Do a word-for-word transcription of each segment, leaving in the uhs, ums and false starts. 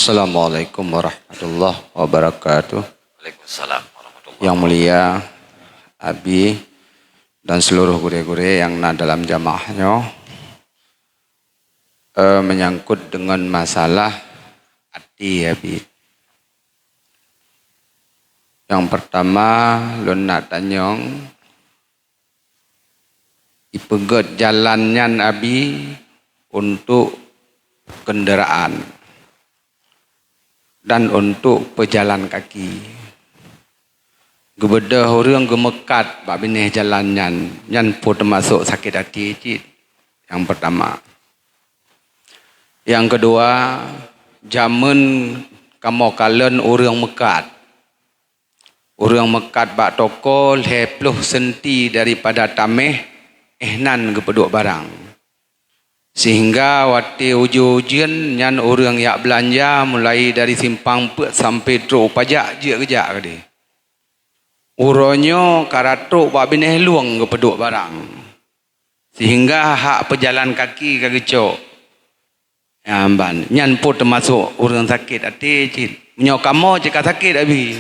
Assalamualaikum warahmatullahi wabarakatuh. Waalaikumsalam warahmatullahi wabarakatuh. Yang mulia Abi dan seluruh gurée-gurée nyang na dalam jamaah nyoe, eh, menyangkut dengan masalah até Abi. Nyang pertama, lôn nak tanyong, ipeugét jalan nyan Abi untuk kendaraan dan untuk peujalan kaki. Geubeudôh ureuëng geumeukat bak binéh jalan nyan, nyan peue teumasok sakét até cit. Nyang pertama. Nyang keudua, jamén kamoe kalon ureuëng meukat. Ureuëng meukat bak toko lhée ploh senti daripada taméh, éh nan geupeuduek barang. Sehingga watée ujeuen-ujeuen nyan ureuëng jak beulanja mulai dari simpang peuet sampai trok pajak jeuet geujak keudeh. Uroe nyoe ka ratrok bak binéh lueng geupeuduek barang. Sehingga hak peujalan kaki ka geucok. Nyan ban, nyan peue teumasok ureuëng sakét até cit. Meunyoe kamoe cit ka sakét Abi.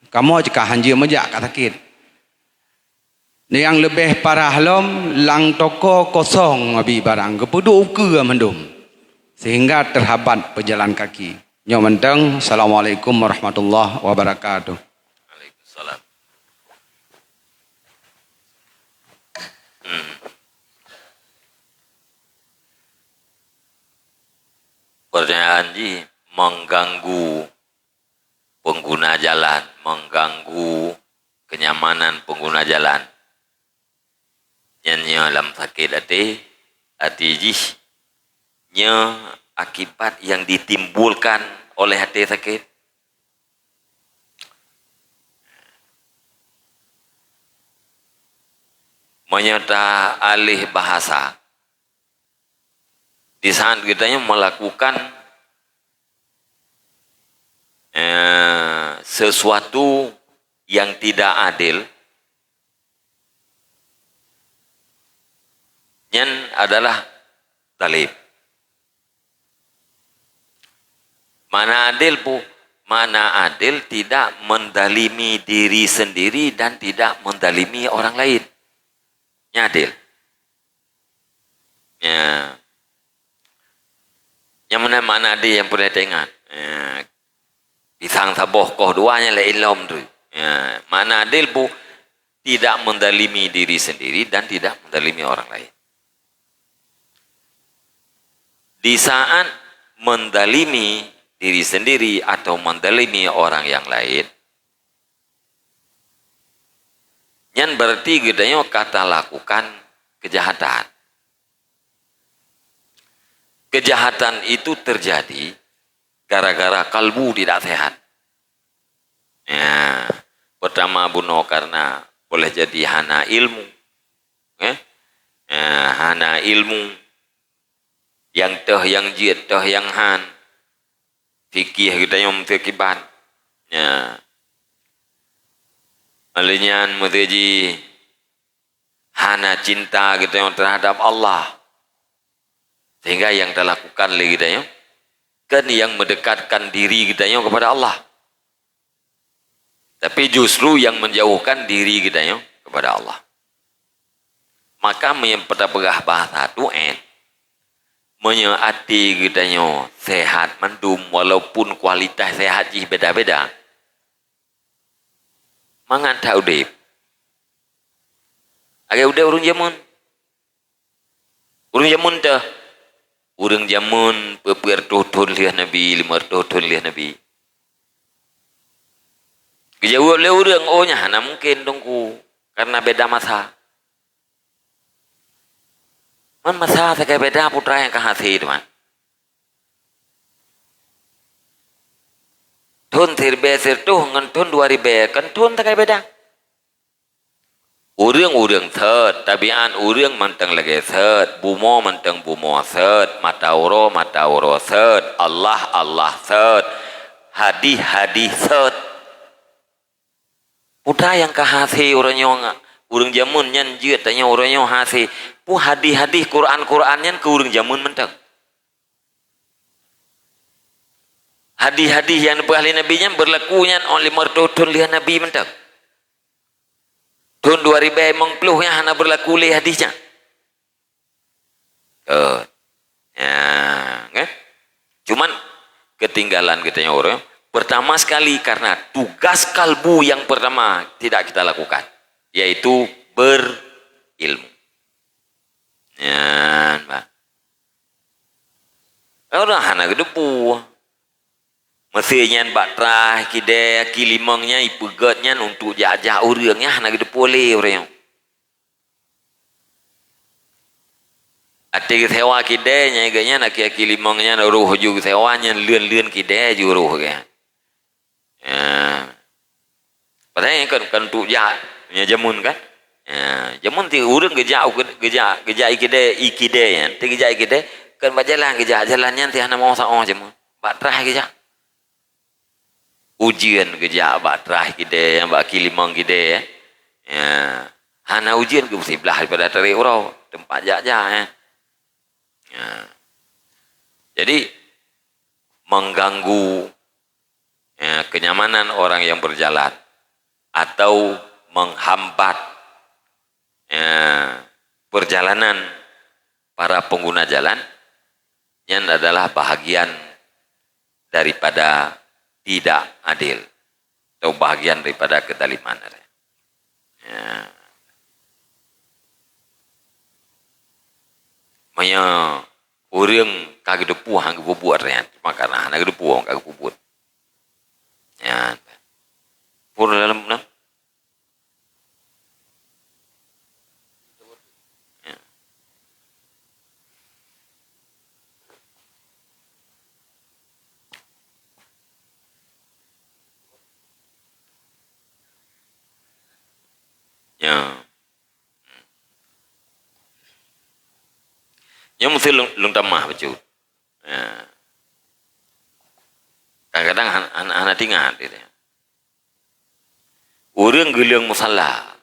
Kamoe cit ka hanjeuet meujak ka sakét. Nyang leubeh parah lom, lam toko kosong Abi barang, geupeuduek ukeue mandum. Sehingga terhambat peujalan kaki. Nyoe mantong, Assalamualaikum warahmatullahi wabarakatuh. Waalaikumsalam. Hmm. Pertanyaan jih mengganggu pengguna jalan, mengganggu kenyamanan pengguna jalan. Nyan nyoe lam sakét até, até jih nyoe akibat yang ditimbulkan oleh até sakét. Meunyoe ta alih bahasa, di saat geutanyoe melakukan, eh, sesuatu yang tidak adil, nyan adalah zalim. Makna adil pu-, makna adil tidak mendalimi diri sendiri dan tidak mendalimi orang lain. Nyan adil. Ya. Nyang mana makna adil nyang peureulée teuingat. Ya. Pisang saboh koh dua nyan laén lom tu. Ya. Makna adil pu-, tidak mendalimi diri sendiri dan tidak mendalimi orang lain. Di saat mendalimi diri sendiri atau mendalimi orang yang lain, nyan berarti geutanyoe ka talakukan kejahatan. Kejahatan itu terjadi gara-gara kalbu tidak sehat. Ya, pertama bunoe karena boleh jadi hana ilmu. Eh? Ya, hana ilmu. Nyang toh nyang jeuet, toh nyang han. Fikih geutanyoe meusikiban. Ya. Lheueh nyan meusieu jih hana cinta geutanyoe terhadap Allah. Sehingga nyang talakukan lé geutanyoe, kan nyang meudekatkan diri geutanyoe kepada Allah. Tapi justru nyang menjauhkan diri geutanyoe kepada Allah. Maka meunyoe peuta peugah bahasa tu'en, meunyoe até geutanyoe sehat mandum, walaupun kualitas sehat jih beda-beda, mangat that udeb. Lagée udeb ureuëng jameun. Ureuëng jameun teuh. Ureuëng jameun peuet reutôh thon lheueh Nabi, limong reutôh thon lheueh Nabi. Geujaweueb lé ureuëng, "Oh, nyan hana mungken, Teungku, karena beda masa." Man masa sagai beda putra nyang ka hase, teuma. Thon siribée sireutôh ngon thon dua ribée, kan thon sagai beda. Ureuëng-ureuëng sot, tabiat ureuëng mantong lagée sot, bumoe mantong bumoe sot, mata uroe mata uroe sot, Allah Allah sot, hadih hadih sot. Peue nyang ka hase uroe nyoe, ureuëng jameun nyan jeuet tanyoe uroe nyoe hase, peue hadih hadih Quran Quran nyan keu ureuëng jameun mantong. Hadih-hadih nyang neupeugah lé Nabi nyan beurlaku nyan limong reutôh thon lheueh Nabi mantong. Thon dua ribèe limong ploh nyan hana beurlaku lé hadih nyan. Kon. Ya, kan? Cuman ketinggalan geutanyoe ureueng. Pertama sekali karena tugas kalbu yang pertama tidak kita lakukan, yaitu berilmu. Nyan, bah. Ureueng hana geuteupeue. Meusé nyan bak trah kidée, aki limong nyan ipeugét nyan untuk jak-jak ureueng, nyan hana geuteupeue lé ureueng nyoe. Até geusewa kidée nyan, geuh nyan aki-aki limong nyan roh ju geusewa nyan leuen-leuen kidée ju roh geuh. Ya. Padahai kan, kan untuk jak, ya, jameun kan. Ya, jameun ti ureueng geujak, geujak, geujak ikidée, ikidée nyan. Ti geujak ikidée, kan bak jalan geujak, jalan nyan ti hana meusaoh jameun. Bak trah geujak. Ujeuen geujak bak trah kidée, bak aki limong kidée, ya. Ya. Hana ujeuen geuh siblah daripada tarék uroe, teumpat jak-jak, ya. Ya. Jadi, mengganggu, ya, kenyamanan orang yang berjalan atau menghambat, ya, perjalanan para pengguna jalan, nyan adalah bahagian daripada tidak adil atau bahagian daripada kezaliman. Ya. Meunyoe ureueng ka geuteupeue han geupeubuet nyan, maka na hana geuteupeue ka geupeubuet. Nyan. Pun dalam, dalam. Ya. Ya. Nyoe meusti lôn, lôn tamah bacut. Ya. Kadang-kadang han-, han-, hana teuingat dia. Ureueng geuleueng musala.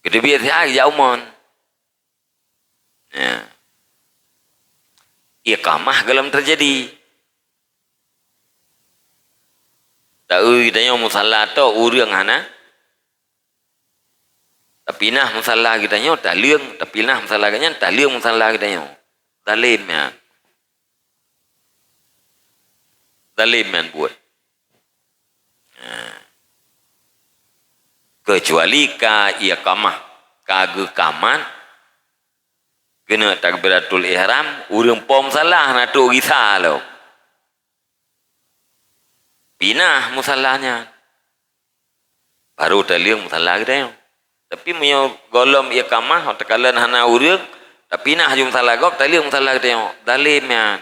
Geuteubiet siat jak umon. Ya. Iqamah gohlom teujadi. Taeu geutanyoe musala tok ureueng hana. Tapinah musala geutanyoe taleueng, tapinah musala geuhnyan taleueng musala geutanyoe. Zalim nyan. Zalim nyan buet. Ha. Keucuali ka iqamah, ka geukamat, keuneuk takbiratul ihram, ureueng po musala hana trok gisa lom. Pinah musala nyan. Baru taleueng musala geutanyoe. Tapi meunyoe gohlom iqamah, takalon hana ureueng, tapinah ju musala gob, taleueng musala geutanyoe. Zalim nyan.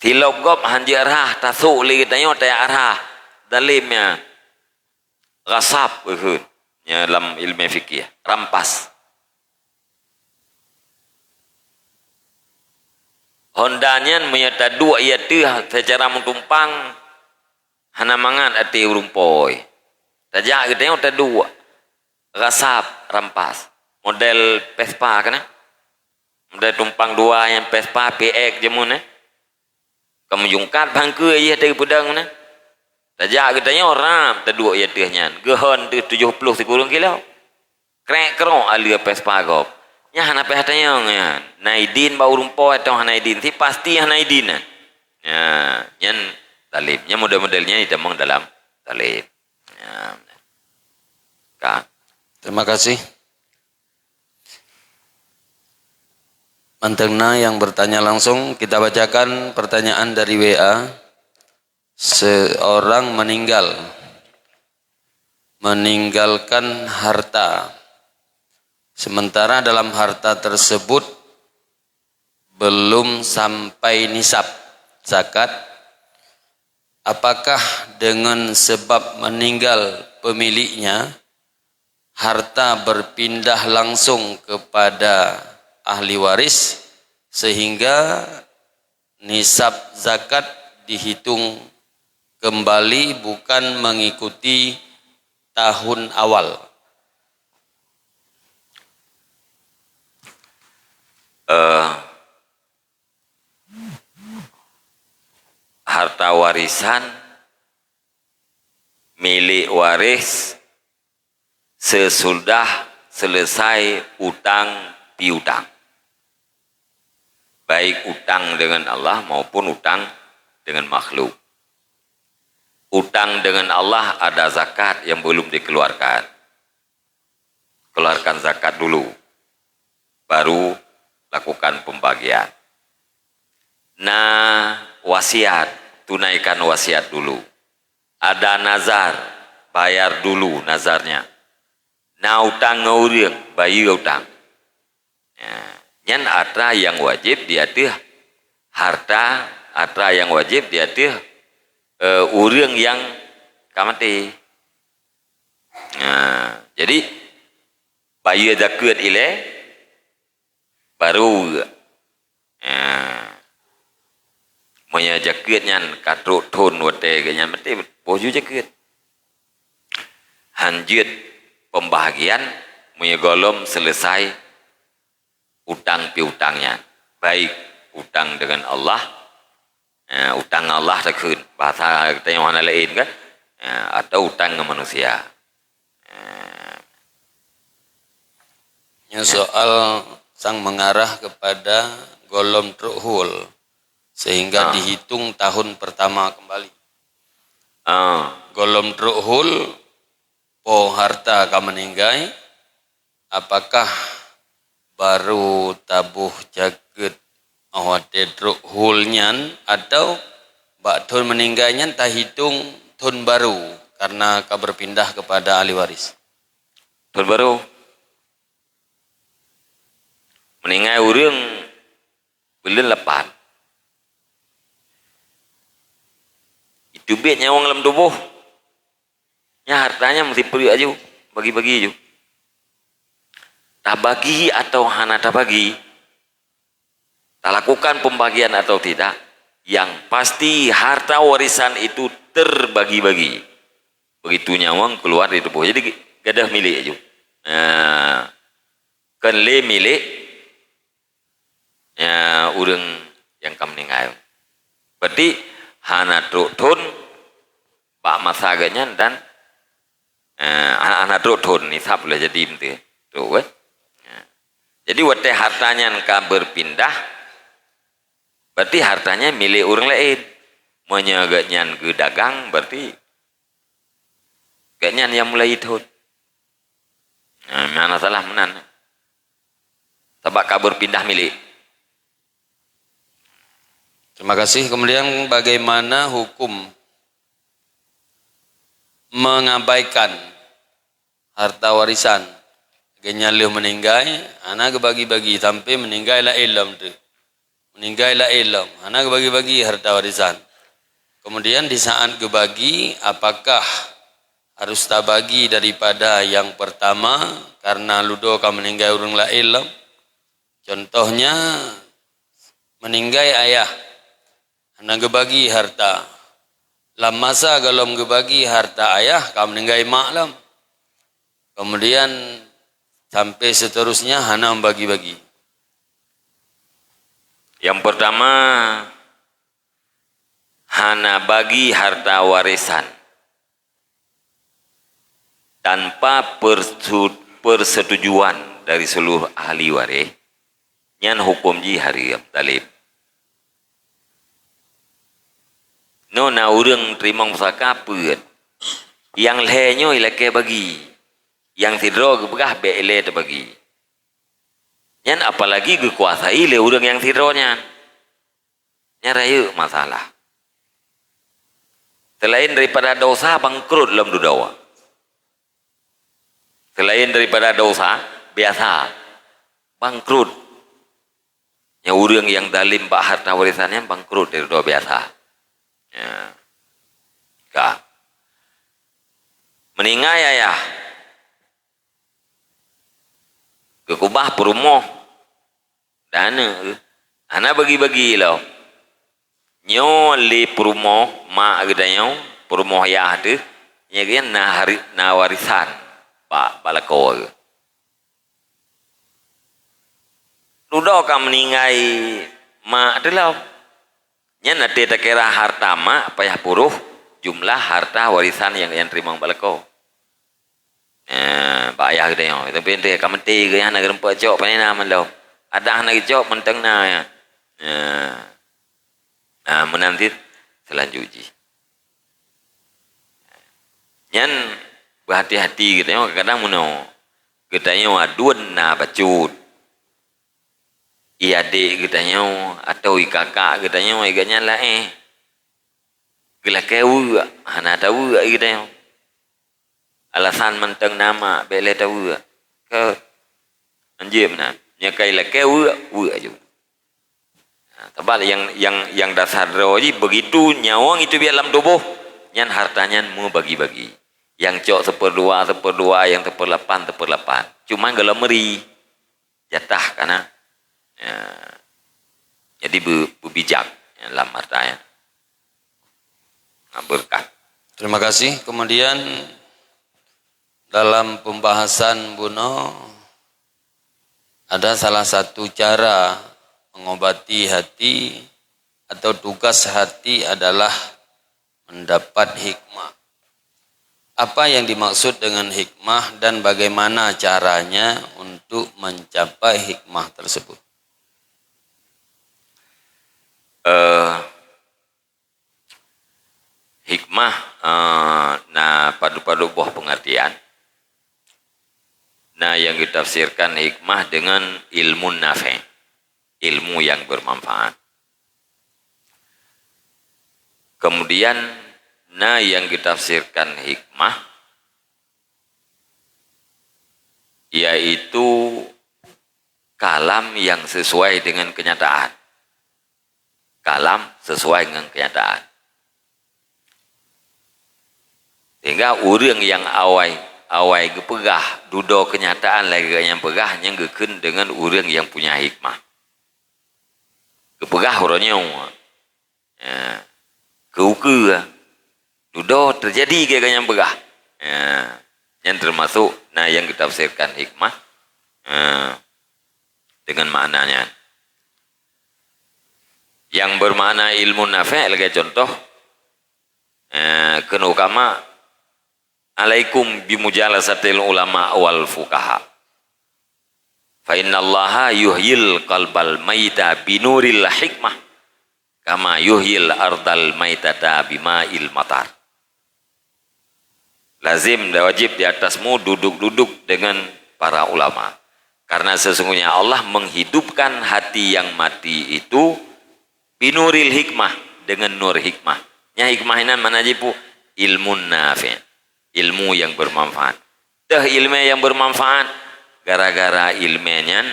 Silop gob han jiarhah, tasok lé geutanyoe tajak arhah. Zalim nyan. Ghasab, euheun. Nyan lam ileumèe fikih. Rampas. Honda nyan meunyoe taduek i ateueh seucara meutumpang, hana mangat até ureueng po. Tajak geutanyoe taduek. Ghasab, rampas. Model Vespa kana? Model tumpang dua nyang Vespa, P X jameun, eh? Ka meujungkat bangkeue jih ateueh geupeudong na. Tajak geutanyoe rab taduek i ateueh nyan. Geuhon teuh tujoh ploh sikureueng kilo. Krek-krok aleue Vespa gob. Nyan hana payah tanyong nyan. Na idin bak ureueng po atau hana idin. Si pasti hana idin nyan. Nya, nyan zalim. Nyan model-model nyan jitamong dalam zalim. Nya. Ka. Terima kasih. Mantong na yang bertanya langsung, kita bacakan pertanyaan dari W A. Seorang meninggal, meninggalkan harta. Sementara dalam harta tersebut belum sampai nisab zakat, apakah dengan sebab meninggal pemiliknya, harta berpindah langsung kepada ahli waris, sehingga nisab zakat dihitung kembali bukan mengikuti tahun awal. Harta warisan milik waris sesudah selesai utang piutang. Baik utang dengan Allah maupun utang dengan makhluk. Utang dengan Allah ada zakat yang belum dikeluarkan. Keluarkan zakat dulu, baru lakukan pembagian. Na wasiat, tunaikan wasiat dulu. Ada nazar, bayar dulu nazarnya. Na utang ngon ureuëng, bayeue utang. Ya, nyan atra nyang wajéb di ateueh harta, atra nyang wajéb di ateueh, eh, ureuëng nyang ka maté. Ya, jadi, bayeue zakeuet ilée, baru, ya, meunyoe zakeuet nyan ka trok thon watée geuh nyan maté, boh ju zakeuet. Han jeuet pembahagian meunyoe gohlom selesai utang piutang nyan. Baik utang dengan Allah, eh, utang Allah takheun, bahasa geutanyoe hana laén kan? Eh, atau utang ngon manusia. Eh, Nyoe soal sang mengarah kepada gohlom trok hul, sehingga Ah. dihitung tahun pertama kembali. Ah. Gohlom trok hul, po harta ka meninggai, apakah baru taboh zakeuet watée trok hul nyan, atau bak thon meninggai nyan tahitung thon baru karena ka berpindah kepada ahli waris? Thon baru. Meninggai ureuëng buleuen lapan. Itu biet nyawöng lam tuboh. Nya hartanya meusipeureuek aju, bagi-bagi aju. Tabagi atau hana tabagi, talakukan pembagian atau tidak, yang pasti harta warisan itu terbagi-bagi. Begitu nyawöng keluar di tuboh. Jadi, gadoh milék aju. Nah, kon lé milék, ya, ureuëng nyang ka meuninggai. Berarti hana trok thon bak masa geuh nyan dan, eh, hana, hana trok thon nisab lé jadi meuntée. Trok, eh? Ya. Jadi watée harta nyan ka berpindah, berarti harta nyan milék ureuëng laén. Meunyoe geuh nyan geudagang, berarti geuh nyan nyang mulai thon. Nah, hana salah meunan. Sabab ka berpindah milék. Terima kasih. Kemudian bagaimana hukum mengabaikan harta warisan? Geuhnyan lheueh meuninggai, hana geubagi-bagi sampai meuninggai laén lom teuk. Meuninggai laén lom, hana geubagi-bagi harta warisan. Kemudian di saat geubagi, apakah harus tabagi daripada nyang pertama karena ludoe ka meuninggai ureuëng laén lom? Contohnya, meuninggai ayah, hana geubagi harta. Lam masa gohlom geubagi harta ayah, ka meuninggai mak lom. Kemudian sampai seterusnya hana membagi-bagi. Yang pertama, hana bagi harta warisan tanpa persu-, persetujuan dari seluruh ahli waris, nyan huköm jih hareuem, zalim. Nyoe na ureuëng teurimong pusaka peuet, nyang lhée nyoe ilakée bagi, nyang sidroe geupeugah bék ilée teubagi. Nyan apalagi geukuasai lé ureuëng nyang sidroe nyan. Nyan rayeuk masalah. Selain daripada dosa, bangkrut lom dudoe. Selain daripada dosa biasa, bangkrut. Nyan ureuëng nyang zalim bak harta warisan nyan bangkrut dari dudoe biasa. Ya. Ka. Meuninggai ayah, geukeubah peurumoh dan aneuëk, hana bagi-bagi lom. Nyoe lé peurumoh mak geutanyoe, peurumoh yah teuh, nyan na hari, na warisan bak, bak lakoe geuh. Dudoe ka meuninggai mak teuh lom. Nyan até takira harta mak payah puroh jumlah harta warisan nyang, nyang teurimong bak lakoe. Eh, bak ayah geutanyoe. Tapi enteh ka meuté geuh nyan, na geureumpok cok pane na mandum. Adak na geucok mantong na nyan. Eh. Nah, meunan cit seulanjut jih. Nyan beuhati-hati geutanyoe, kadang-kadang meunoe. Geutanyoe aduen na bacut. I adék geutanyoe atau i kakak geutanyoe, i geuh nyan laén. Geulakée weuek, hana taweuek i geutanyoe. Alasan mantong na mak, bék lé taweuek. Ka anjeuk meunan. Nyoe ka ilakée weuek, weuek aju. Ha, sabab nyang, nyang, nyang dasar droe jih, begitu nyawöng itu biet lam tuboh, nyan harta nyan meubagi-bagi. Nyang cok seupeurdua, seupeurdua, nyang seupeurlapan, seupeurlapan. Cuman gohlom meuri. Jatah ka na. Ya. Jadi be-, beubijak, ya, lam harta nyan. Nah, beureukat. Terima kasih. Kemudian dalam pembahasan bunoe, ada salah satu cara mengobati hati atau tugas hati adalah mendapat hikmah. Apa yang dimaksud dengan hikmah dan bagaimana caranya untuk mencapai hikmah tersebut? Eh, hikmah, eh, na padub-padub boh pengertian. Na nyang geutafsirkan hikmah dengan ilmu nafi', ilmu yang bermanfaat. Kemudian, na nyang geutafsirkan hikmah, yaitu kalam yang sesuai dengan kenyataan. Kalam sesuai dengan kenyataan. Sehingga ureuëng nyang awai, awai geupeugah dudoe kenyataan lagée nyang peugah, nyan geukheun deungon ureuëng nyang punya hikmah. Geupeugah uroe nyoe, ya, keu ukeue, dudoe teujadi lagée nyang peugah. Ya, nyan teumasok na nyang geutafsirkan hikmah, ya, deungon makna nyan. Nyang beumakna ilmu nafi' lagée contoh, eh, kheun ukama, "Alaikum bimujalasatil ulama wal fuqaha. Fa innallaha yuhyil qalbal maita binuril hikmah, kama yuhyil ardal maitata bima'il matar." Lazim dan wajib di atasmu duduk-duduk dengan para ulama. Karena sesungguhnya Allah menghidupkan hati yang mati itu binuril hikmah, dengan nur hikmah. Nya hikmah inan mana jipu? Ilmu nafi', ilmu yang bermanfaat. Teuh ilmu yang bermanfaat, gara-gara ilmu nyan,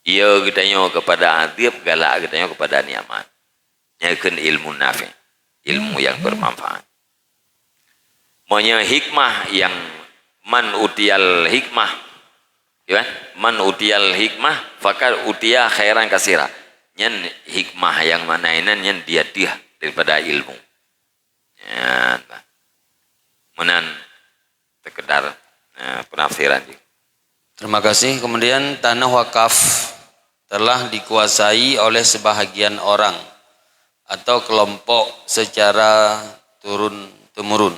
ya geutanyoe kepada adab, galak geutanyoe kepada nikmat. Nyan kheun ilmu nafi', ilmu yang bermanfaat. Meunyoe hikmah nyang man utiyal hikmah, ya kan? Man utiyal hikmah, faqad utiya khairan katsira. Nyan hikmah nyang makna inan nyan dia tiah daripada ilmu. Nyan, bah. Meunan sekedar, eh, penafsiran jih. Terima kasih. Kemudian, tanah wakaf telah dikuasai oleh sebahagian orang atau kelompok secara turun-temurun.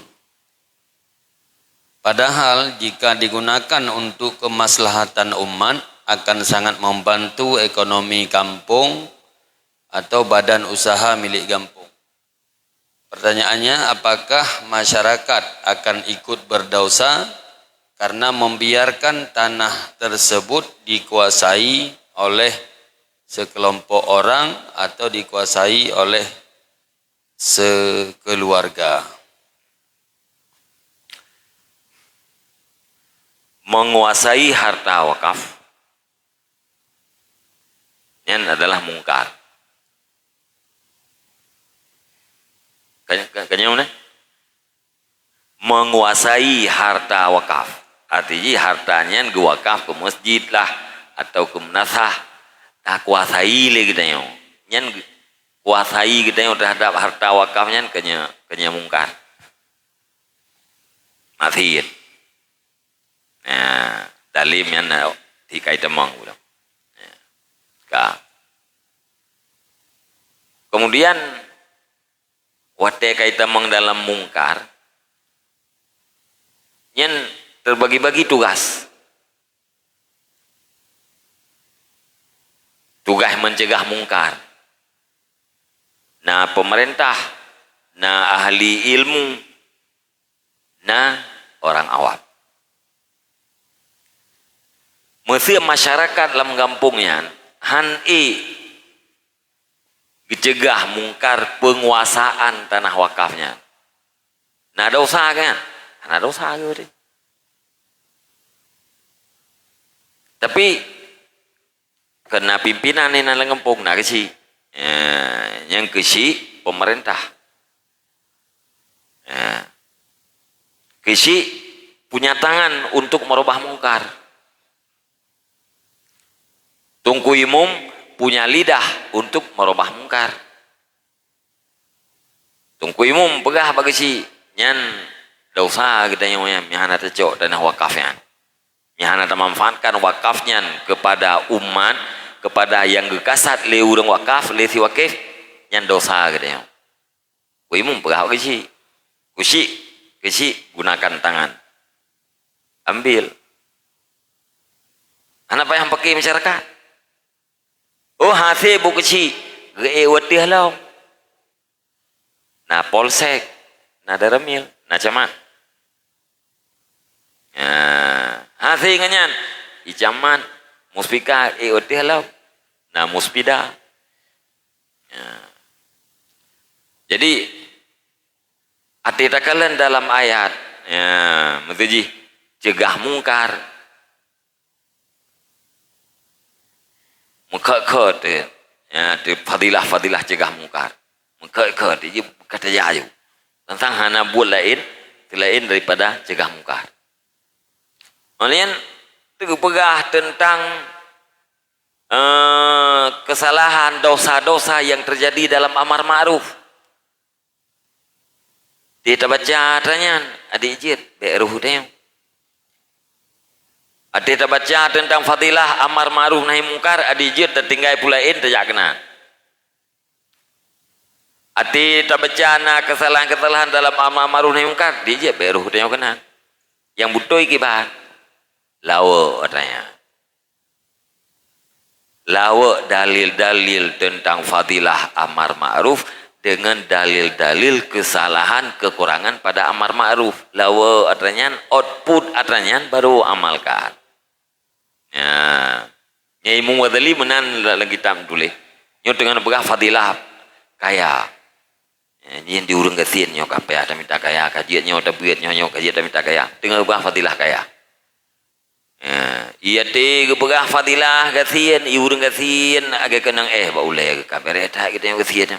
Padahal, jika digunakan untuk kemaslahatan umat, akan sangat membantu ekonomi kampung atau badan usaha milik gampong. Pertanyaannya, apakah masyarakat akan ikut berdosa karena membiarkan tanah tersebut dikuasai oleh sekelompok orang atau dikuasai oleh sekeluarga? Menguasai harta wakaf, nyan adalah mungkar. Ka, ka, ka nyoe, eh? Menguasai harta wakaf. Arti jih, harta nyan geuwakaf keu masjid lah, atau keu meunasah. Takuasai lé geutanyoe. Nyan ge-, kuasai geutanyoe terhadap harta wakaf nyan keu nyoe, keu nyoe mungkar. Maksiet. Nah, dalil nyan na, tikai tamong ulang. Nah, ka. Kemudian, watée ka itamong dalam mungkar, nyan terbagi-bagi tugas. Tugas mencegah mungkar. Na pemerintah, na ahli ilmu, na orang awam. Meuseu masyarakat lam gampông nyan han ék geucegah mungkar penguasaan tanah wakaf nyan, na dosa kan? Na dosa geuh deh. Tapi, keu na pimpinan inan lam gampông na keuchik. Ya, nyang keuchik pemerintah. Ya. Keuchik punya tangan untuk merubah mungkar. Teungku Imum punya lidah untuk merubah mungkar. Teungku Imum peugah bak keuchik, nyan dosa geutanyoe nyan, meuhana tacok tanah wakaf nyan. Meuhana tamanfaatkan wakaf nyan kepada umat, kepada nyang geukasat lé ureuëng wakaf, lé si wakif, nyan dosa geutanyoe. Teungku Imum peugah bak keuchik. Keuchik, keuchik gunakan tangan. Ambil. Hana payah paké masyarakat. Oh, hase buet keuchik, geuék watée lom. Na polsek, na daramil, na camat. Ya, hase ngon nyan, i camat, muspika ék watée lom, na muspida. Ya. Jadi, até takalon dalam ayat, ya, meuteujih cegah mungkar. Meukhot-khot, ya, di fadilah-fadilah cegah mungkar. Meukhot-khot, jadi kata jaju. Tentang hana buet laén, selain daripada cegah mungkar. Kemudian, teupeugah tentang, eh, kesalahan, dosa-dosa yang terjadi dalam amar ma'ruf. Di tabaca atra nyan, adik jeuet, bék roh teuh. Até tabaca teuntang fadilah amar ma'ruf nahi mungkar, adik jeuet tatinggai peue laén tajak keunan. Até tabaca na keusalahan-keusalahan dalam amar ma'ruf nahi mungkar, adik jeuet bék roh teuh keunan. Nyang beutôi kiban, lawa atra nyan. Lawa dalil-dalil teuntang fadilah amar ma'ruf deungon dalil-dalil keusalahan, keukurangan pada amar ma'ruf. Lawa atra nyan, output atra nyan baru amalkan. Ya. Nyang Imam Ghazali meunan lam kitab tuléh. Nyoe teungoh peugah fadilah kaya. Ya, nyan di ureuëng gasien nyoe ka payah tamita kaya, ka jeuet nyoe tabeuet nyoe, nyoe ka jeuet tamita kaya. Teungoh peugah fadilah kaya. Ya, i até geupeugah fadilah gasien, i ureuëng gasien, lagée keunong éh bak ulée geuh ka bereh that geutanyoe gasien.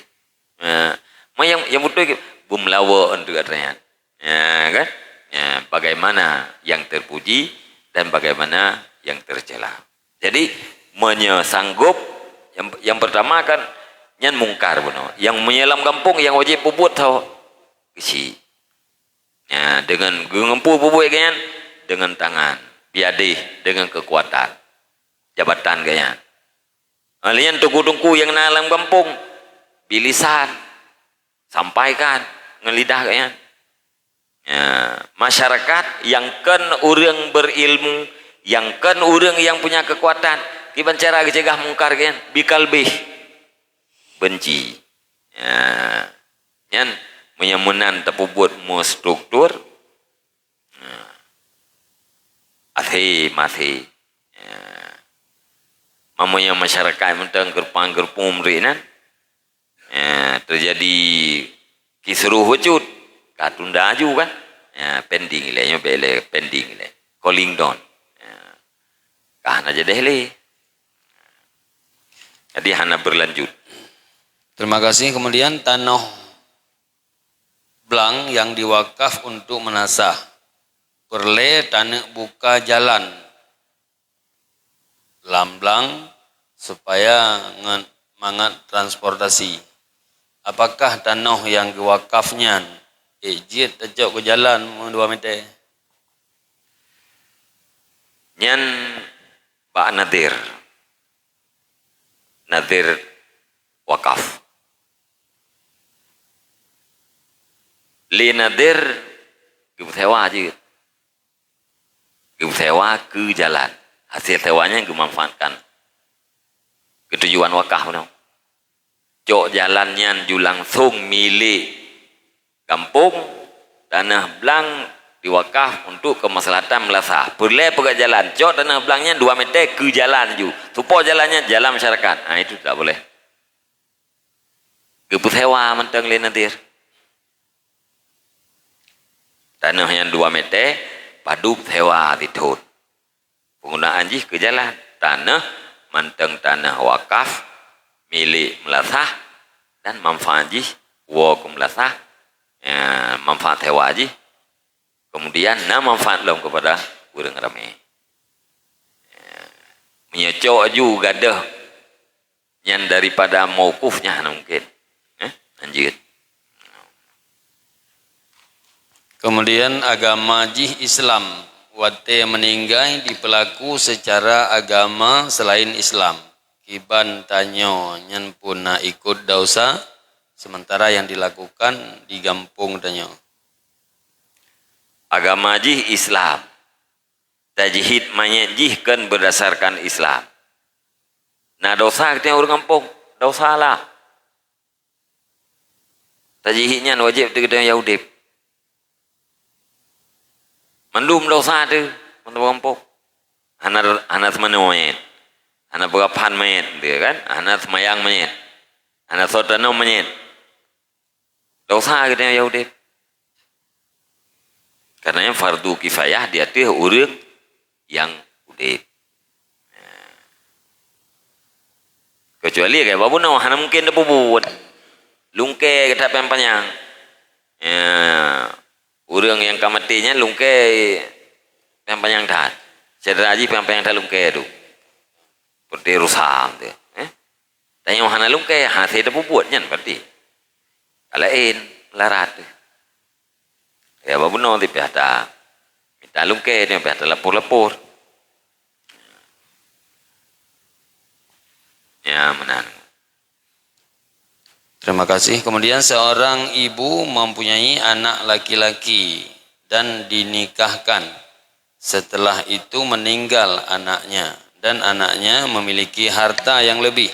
Ya, ma nyang, nyang beutôi geuh, beumeulawa untuk atra nyan. Ya, kan? Ya, bagaimana yang terpuji dan bagaimana yang tercela. Jadi, meunyoe sanggup, yang, yang pertama kan, nyan mungkar bunoe. Nyang meunyoe lam gampông, nyang wajéb peubuet tho, keuchik. Ya, deungon geungeumpu peubuet geuh nyan, deungon tangan, biadéh, deungon keukuatan, jabatan geuh nyan. Ha, lé nyan teungku-teungku nyang na lam gampông, bilisan, sampaikan ngon lidah geuh nyan. Ya, masyarakat nyang kon ureuëng berilmu, nyang kon ureuëng nyang punya keukuatan, kiban cara geucegah mungkar geuh nyan, bikalbih, benci. Ya. Nyan, meunyoe meunan tapeubuet meustruktur, nah, até maté. Ya. Ma meunyoe masyarakat mantong geureumpang-geureumpung meurik nan, ya, teujadi kisruh bacut, ka tunda aju kan? Ya, pending ilée, nyoe bék ilée pending ilée. Cooling down. Ya. Ka hana jadeh lé. Jadi hana berlanjut. Terima kasih. Kemudian tanoh blang yang diwakaf untuk meunasah, peureulée taneuk buka jalan lam blang supaya ngon mangat transportasi. Apakah tanoh nyang geuwakaf nyan ék jeuet tacok keu jalan meudua meter? Nyan bak nadhir. Nadhir wakaf. Lé nadhir geupeusewa jeuet. Geupeusewa keu jalan. Hasil sewa nyan geumanfaatkan keu tujuan wakaf bunoe. Cok jalan nyan ju langsong milék gampông, tanoh blang diwakaf untuk keumaslahatan meulasah. Peureulée peugah jalan, cok tanoh blang nyan dua meter keu jalan ju. Supaya jalan nyan jalan masyarakat. Ha, itu tak boleh. Geupeusewa mantong lé nadhir. Tanoh nyan dua meter, padub sewa sithon. Penggunaan jih keu jalan. Tanoh mantong tanoh wakaf milék meulasah dan manfaat jih woe keu meulasah, ya, manfaat sewa jih. Kemudian na manfaat lom kepada ureuëng ramé. Ya. Meunyoe cok ju gadoh nyan daripada mauquf nyan hana mungkin. Eh, lanjut. Kemudian agama jih Islam, watée meuninggai dipeulaku seucara agama seulain Islam. Kiban tanyoe nyan pun na ikot dosa, sementara yang dilakukan di gampông tanyoe. Agama jih Islam, tajhid manyét jih kon beurdasarkan Islam. Na dosa geutanyoe ureuëng gampông, dosa lah. Tajhid nyan wajéb teuh geutanyoe nyang udeb. Mandum dosa teuh, mandum gampông. Hana, hana seumanoe manyét. Hana peuraphan manyét, teuh kan? Hana seumayang manyét. Hana soe tanom manyét. Dosa geutanyoe nyang udeb. Karena nyan fardu kifayah di ateueh ureuëng nyang udeb. Kecuali gaya babunoe, hana mungkin tapeubuet. Lungkée gata panyang-panyang. Ya, ureuëng nyang ka maté nyan lungkée panyang-panyang that. Syedara jih panyang-panyang that lungkée tu. Seperti rusam tu. Eh? Tanyoe hana lungkée, hase tapeubuet nyan berarti. Ka laén, larat. Ya, babunoe ti piah ta mita lungkée, ti piah ta lapor-lapor. Ya, meunan. Terima kasih. Kemudian seorang ibu mempunyai anak laki-laki dan dinikahkan. Setelah itu meninggal anaknya dan anaknya memiliki harta yang lebih.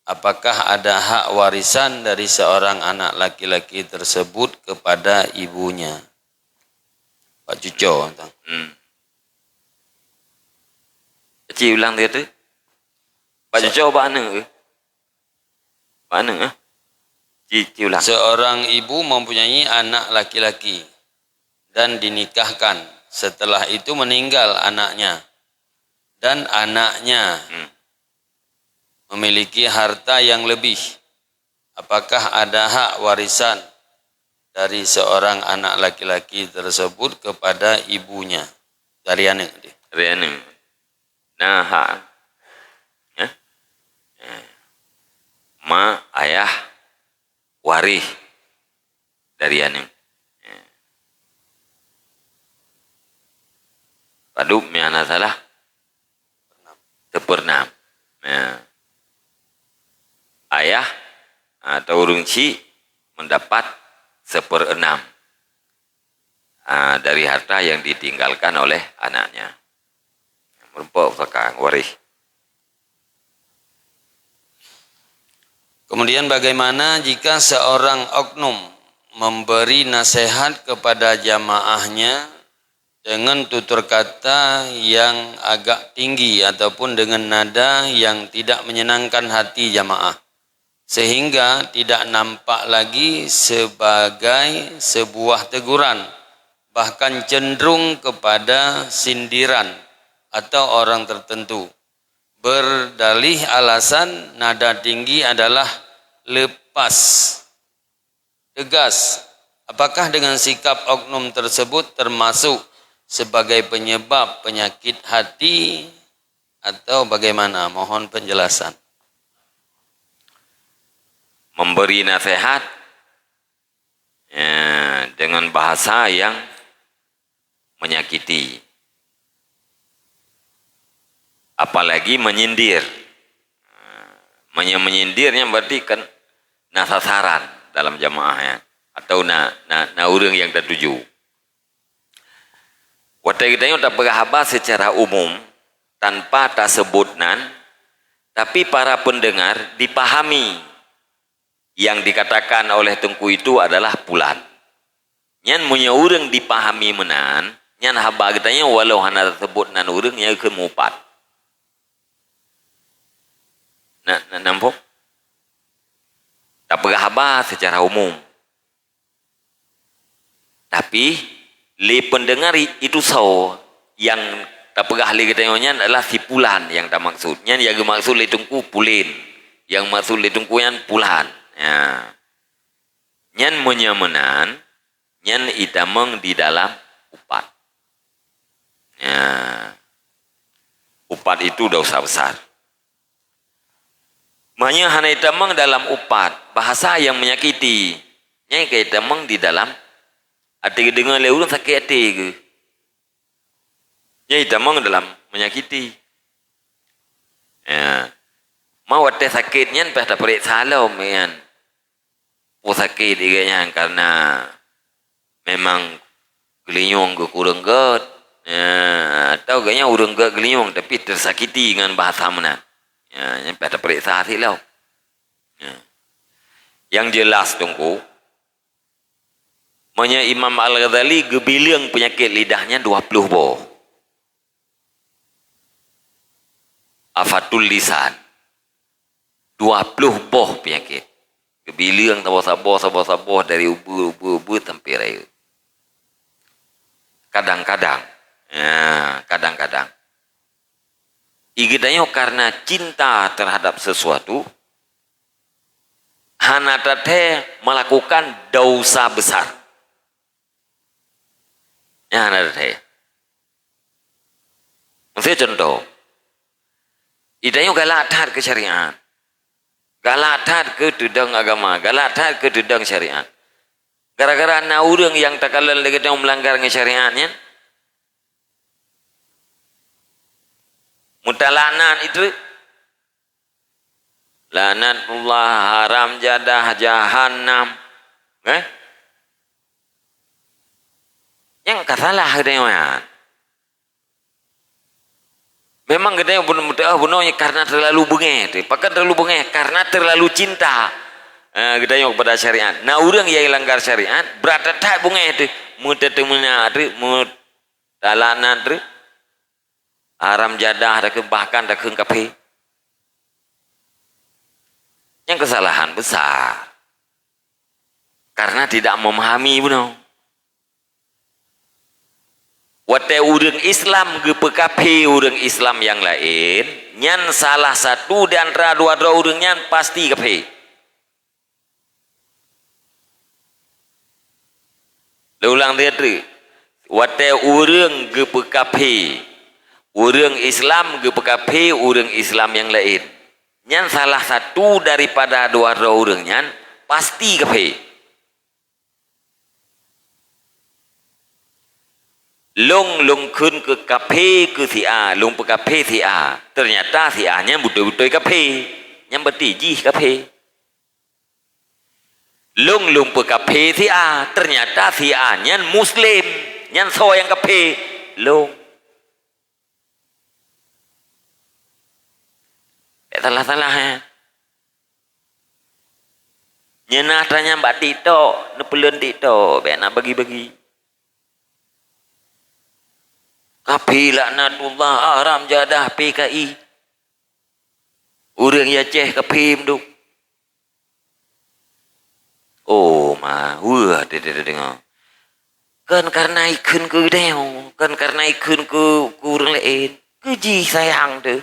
Apakah ada hak warisan dari seorang anak laki-laki tersebut kepada ibunya? Pak Cuco. Hmm. Ci ulang dia tu. Pak Cuco bak aneuk ke? Bak aneuk, eh? Ci, ci ulang. Seorang ibu mempunyai anak laki-laki dan dinikahkan. Setelah itu meninggal anaknya. Dan anaknya Hmm. memiliki harta yang lebih. Apakah ada hak warisan dari seorang anak laki-laki tersebut kepada ibunya? Dari aneuk dia. Dari aneuk. Na hak. Ya? Ya. Mak, ayah, waréh dari aneuk. Ya. Padub meuhana salah. Seperenam. Ya. Ayah atau ureuëng chik mendapat seperenam, ah, dari harta yang ditinggalkan oleh anaknya. Meureumpok pusaka waréh. Kemudian bagaimana jika seorang oknum memberi nasihat kepada jamaahnya dengan tutur kata yang agak tinggi ataupun dengan nada yang tidak menyenangkan hati jamaah, sehingga tidak nampak lagi sebagai sebuah teguran, bahkan cenderung kepada sindiran atau orang tertentu. Berdalih alasan nada tinggi adalah lepas, tegas. Apakah dengan sikap oknum tersebut termasuk sebagai penyebab penyakit hati atau bagaimana? Mohon penjelasan. Memberi nasihat, ya, dengan bahasa yang menyakiti. Apalagi menyindir. Meunyoe menyindir nyan berarti kan na sasaran dalam jamaah nyan. Atau na, na, na ureuëng nyang tatuju. Watée geutanyoe tapeugah haba seucara umum, tanpa taseubot nan, tapi para pendengar dipahami yang dikatakan oleh teungku itu adalah pulan. Nyan meunyoe ureuëng dipahami meunan, nyan haba geutanyoe walau hana taseubot nan ureuëng nyang keu mupat. Na, na, nampak? Tapeugah haba seucara umum. Tapi, lé pendengar i-, itu soe nyang tapeugah lé geutanyoe nyan adalah si pulan nyang tamaksud. Nyan nyang geumaksud lé teungku pulen. Nyang maksud lé teungku nyan pulan. Ya. Nyan meunyoe meunan, nyan itamong di dalam upat. Ya. Upat itu dosa besar. Meunyoe hana itamong dalam upat, bahasa nyang menyakiti, nyan ka itamong di dalam até geudeungoe lé ureuëng sakét até geuh. Nyan itamong dalam menyakiti. Ya. Ma watée sakét nyan payah tapeuriksa lom nyan. Peue sakét geuh nyan karena memang geulinyueng geuh kureueng gét, ya, atau geuh nyan ureuëng gét geulinyueng tapi tersakiti ngon bahasa meunan. Ya, nyan payah tapeuriksa sit lom. Ya. Yang jelas, Teungku, meunyoe Imam Al-Ghazali geubileung peunyakét lidah nyan dua ploh boh. Afatul lisan. Dua ploh boh peunyakét. Geubileung saboh-saboh, saboh-saboh dari ubeut, ubeut, ubeut sampai rayeuk. Kadang-kadang, ya, kadang-kadang. Geutanyoe karena cinta terhadap sesuatu, hana tathée melakukan dosa besar. Nyan hana tathée. Miseu contoh, geutanyoe galak that keu syariat. Galak that keu teudong agama, galak that keu teudong syariat. Gara-gara na ureuëng nyang takalon lé geutanyoe meulanggar ngon syariat nyan, meutalaknat itu, laknatullah, haram jadah, jahannam. Eh? Nyang ka salah geutanyoe nyan. Memang geutanyoe bunoe meuteumé bunoe nyan karena terlalu beungéh teuh. Pakon terlalu beungéh? Karena terlalu cinta, eh, geutanyoe kepada syariat. Na ureuëng nyang langgar syariat, brat that-that beungéh teuh, meuteumeunak teuh, meutalaknat teuh, haram jadah takheun, bahkan takheun kafé. Nyang keusalahan besar. Karena tidak memahami bunoe. Watée ureuëng Islam geupeukafé ureuëng Islam nyang laén, nyan salah satu di antara dua droe ureuëng nyan pasti kafé. Lôn ulang lé teuk, watée ureuëng geupeukafé ureuëng Islam, geupeukafé ureuëng Islam nyang laén, nyan salah satu daripada dua droe ureuëng nyan pasti kafé. Lôn, lôn kheun keu kafé keu si A, lôn peukafé si A. Teunyata si A nyan beutôi-beutôi kafé. Nyan berarti jih kafé. Lôn, lôn peukafé si A. Teunyata si A nyan Muslim. Nyan soe nyang kafé? Lôn. Bék salah-salah, eh. Nyan na atra nyan bak TikTok, neupeuleuen TikTok, bék na bagi-bagi. Kafé laknatullah, haram jadah, P K I. Ureuëng Aceh kafé meuduek. Oh, ma, weueh teudeungoe. Kon karena ikheun keu geutanyoe, kon karena ikheun keu, keu ureuëng laén. Keu jih sayang teuh.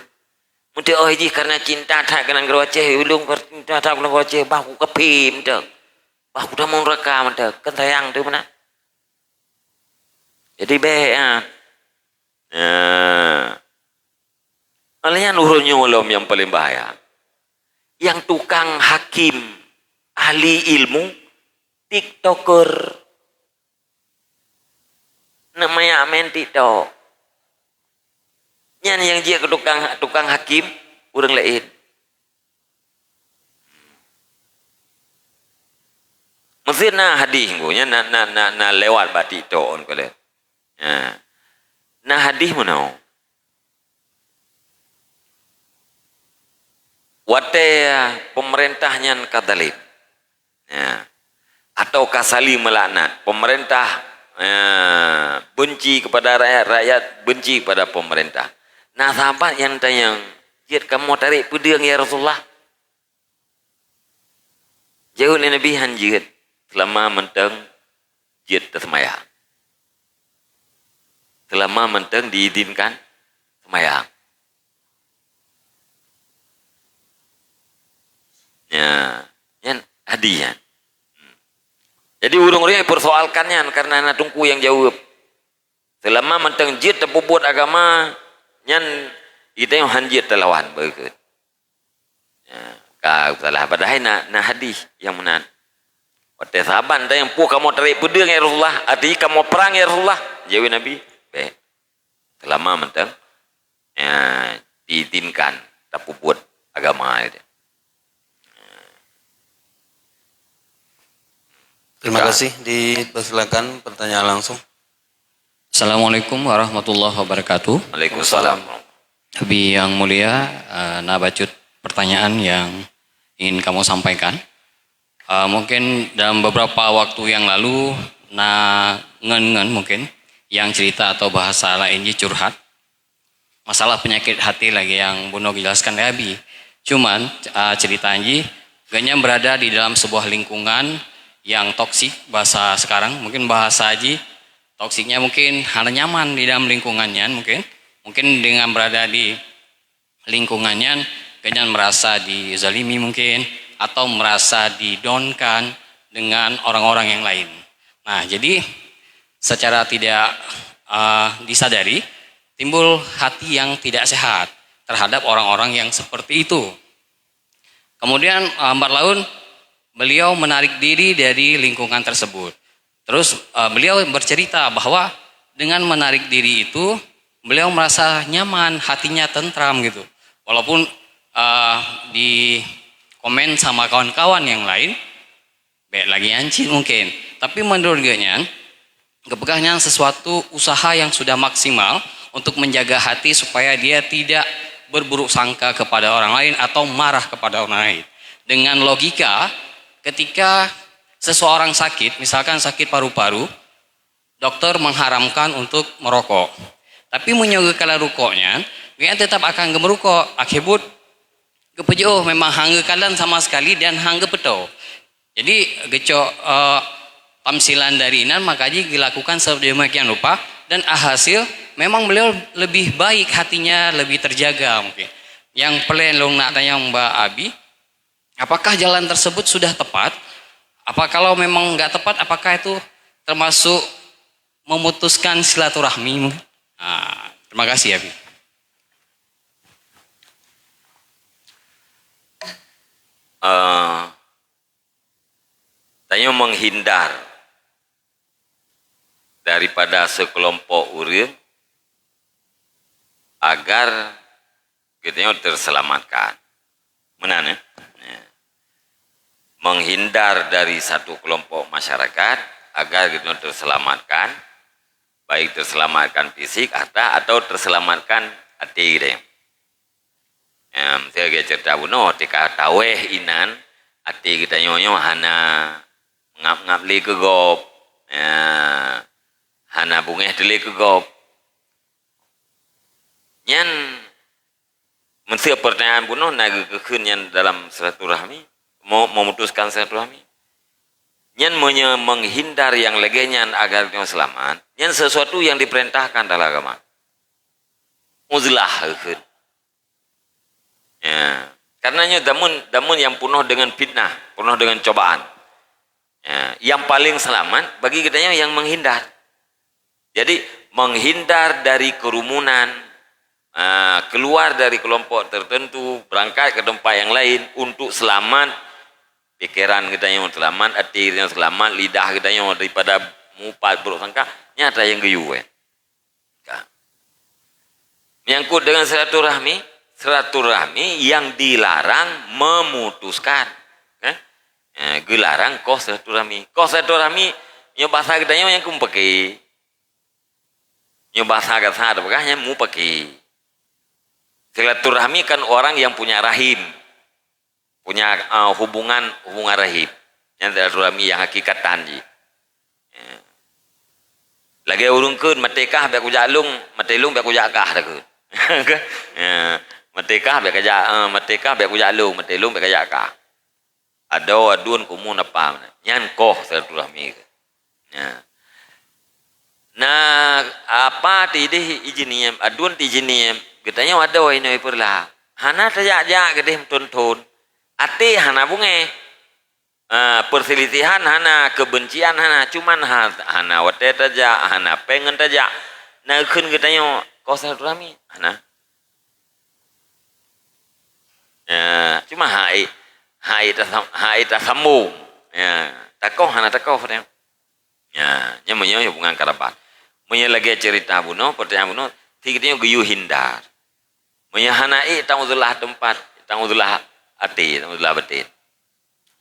Meuteuôh jih karena cinta that keu nanggroe Aceh, ulôn cinta that keu nanggroe Aceh, bah ku kafé mantong. Bah ku tamong neuraka mantong. Kon sayang teuh meunan. Jadi bék, ah. Nah. Oleh nyan uroe nyoe lom nyang paleng bahaya. Nyang tukang hakim, ahli ilmu, TikToker. Neuk maya main TikTok. Nyan nyang jeuet keu tukang, tukang hakim ureuëng laén. Teuh na hadih nggu, nyan na, na, na, na lewat bak TikTok on keuh. Ya. Na hadih meunoe. Watée peumeurintah nyan ka zalim, ya, atau ka saling meulaknat, peumeurintah, ya, benci kepada rakyat, rakyat benci kepada peumeurintah. Na sahabat nyang tanyong, "Jeuet kamoe tarek peudeueng, ya Rasulullah?" Jaweueb lé Nabi, "Han jeuet, seulama mantong jeuet teuseumayang. Seulama mantong diizinkan seumayang." Ya, nyan hadih nyan. Jadi ureuëng-ureuëng nyang persoalkan nyan karena na teungku nyang jaweueb. Seulama mantong jeuet tapeubuet agama, nyan geutanyoe han jeuet talawan beukeuet. Ya, ka salah. Padahai na, na hadih nyang meunan. Watée sahabat tanyong, "Peue kamoe tarek peudeueng, ya Rasulullah? Arti kamoe prang, ya Rasulullah?" Jaweueb Nabi, "Bék. Seulama mantong, ya, diizinkan tapeubuet agama." Terima kasih. Dipersilakan pertanyaan langsung. Assalamualaikum warahmatullahi wabarakatuh. Waalaikumsalam. Abi yang mulia, eh, na bacut pertanyaan yang ingin kamoe sampaikan. Eh, mungkin dalam beberapa waktu yang lalu, na ngon-ngon mungkin yang cerita atau bahasa lain jih curhat. Masalah penyakit hati lagi yang bunoe geujelaskan lé Abi. Cuman, ah, cerita jih, gobnyan berada di dalam sebuah lingkungan yang toksik, bahasa sekarang, mungkin bahasa jih, toksiknya mungkin hana nyaman di dalam lingkungan nyan mungkin. Mungkin dengan berada di lingkungan nyan, gobnyan merasa dizalimi mungkin, atau merasa didonkan dengan orang-orang yang lain. Nah, jadi secara tidak, eh, disadari, timbul hati yang tidak sehat terhadap orang-orang yang seperti itu. Kemudian, eh, lambat laun, beliau menarik diri dari lingkungan tersebut. Terus, eh, beliau bercerita bahwa dengan menarik diri itu, beliau merasa nyaman, hatinya tentram gitu. Walaupun, eh, di komen sama kawan-kawan yang lain, bék lagée nyan cit mungkin. Tapi menurut gobnyan, geupeugah nyan sesuatu usaha yang sudah maksimal untuk menjaga hati supaya dia tidak berburuk sangka kepada orang lain atau marah kepada orang lain. Dengan logika, ketika seseorang sakit, misalkan sakit paru-paru, dokter mengharamkan untuk merokok. Tapi meunyoe geukalon rukok nyan, gobnyan tetap akan geumeurukok. Akhé buet, geupeujeuet memang han geukalon sama sekali dan han geupeutoe. Jadi, geucok, eh, tamsilan dari inan, maka jih geudilakukan sedemikian rupa, dan alhasil memang beliau lebih baik hatinya, lebih terjaga mungkin. Nyang peureulée lôn nak tanyong bak Abi, apakah jalan tersebut sudah tepat? Apa kalau memang nggak tepat, apakah itu termasuk memutuskan silaturahmi? Ah, terima kasih, Abi. Eh, tanyoe menghindar daripada sekelompok ureuëng agar geutanyoe terselamatkan. Meunan, ya? Ya. Menghindar dari satu kelompok masyarakat agar geutanyoe terselamatkan, baik terselamatkan fisik, harta, atau terselamatkan até geutanyoe. Ya, miseue lagée ceurita bunoe, tika tawéh inan, até geutanyoe nyoe hana ngab-ngab lé keu gob. Ya, hana beungéh teulé keu gob. Nyan, meuseu pertanyaan bunoe na geukheun nyan dalam silaturahmi, mau memutuskan silaturahmi. Nyan meunyoe menghindar nyang lagée nyan agar geutanyoe seulamat, nyan sesuatu nyang diperintahkan dalam agama. Uzlah geukheun. Ya. Karena nyoe damun, damun nyang peunoh dengan fitnah, peunoh dengan cobaan. Ya, yang paling selamat bagi geutanyoe nyang menghindar. Jadi, menghindar dari kerumunan, ah, keluar dari kelompok tertentu, berangkat ke tempat yang lain untuk selamat, pikiran geutanyoe selamat, até geutanyoe selamat, lidah geutanyoe daripada mupat buruk sangka, nyan nyang geuyue. Ka. Menyangkut dengan silaturahmi, silaturahmi yang dilarang memutuskan. Eh? Eh, geularang koh silaturahmi. Koh silaturahmi, nyoe bahasa geutanyoe nyang keumpake. Nyoe bahasa gasa teupeugah nyang mupake. Silaturahmi kan orang yang punya rahim. Punya, eh, hubungan, hubungan rahim. Nyang silaturahmi nyang hakikatan jih. Eh. Lagèe ureueng kheun, "Maté kah bèk kujak lôn, maté lôn bèk kujak kah," takheun. Ya, "Maté kah bèk kajak, eh, maté kah bèk kujak lôn, maté lôn bèk kajak kah." Adoe aduen kumu napa meunan. Nyan koh silaturahmi. Ya. Na, apa tideh ijiniem, aduen tijiniem, geutanyoe adoe inoe peureulah. Hana tajak-jak keudeh meuthon-thon. Até hana beungèh. Ah, perselisihan hana, kebencian hana, cuman ha-, hana watèe tajak, hana péng ngon tajak. Na kheun geutanyoe koh silaturahmi, hana. Ya, cuma hai, hai tasam-, hai tasambong. Ya, takoh hana takoh, katanya. Ya, nyan meunyoe hubungan karabat. Meunyoe lagèe cerita bunoe, pertanyaan bunoe, ti geutanyoe geuyue hindar. Meunyoe hana ék, tang uzlah teumpat, tang uzlah até, tang uzlah batén.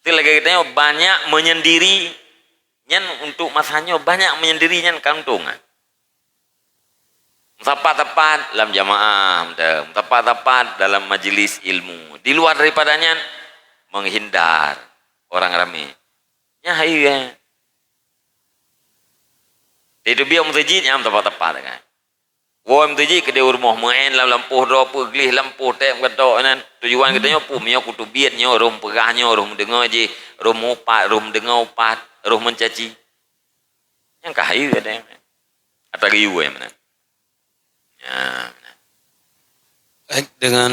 Ti lagèe geutanyoe banyak menyendiri, nyan untuk masa nyoe banyak menyendiri nyan keuntungan. Meusapat-sapat lam jamaah, meusapat-sapat dalam majlis ilmu. Di luar daripada nyan, menghindar orang ramé. Nyan hai, eh. Di teubiet meuseujid nyan meusapat-sapat, kan. Woe meuseujid keudeh u rumoh meu'en lam lampôh droe peue gleh lampôh tép geutok nyan. Tujuan geutanyoe peue? Meunyoe kuteubiet nyoe, roh meupeugah nyoe, roh meudeungoe jih, roh meuupat, roh meudeungoe upat, roh meucaci. Nyang ka hai geutanyoe. Ata geuyue meunan. Ya, meunan. Baik, dengan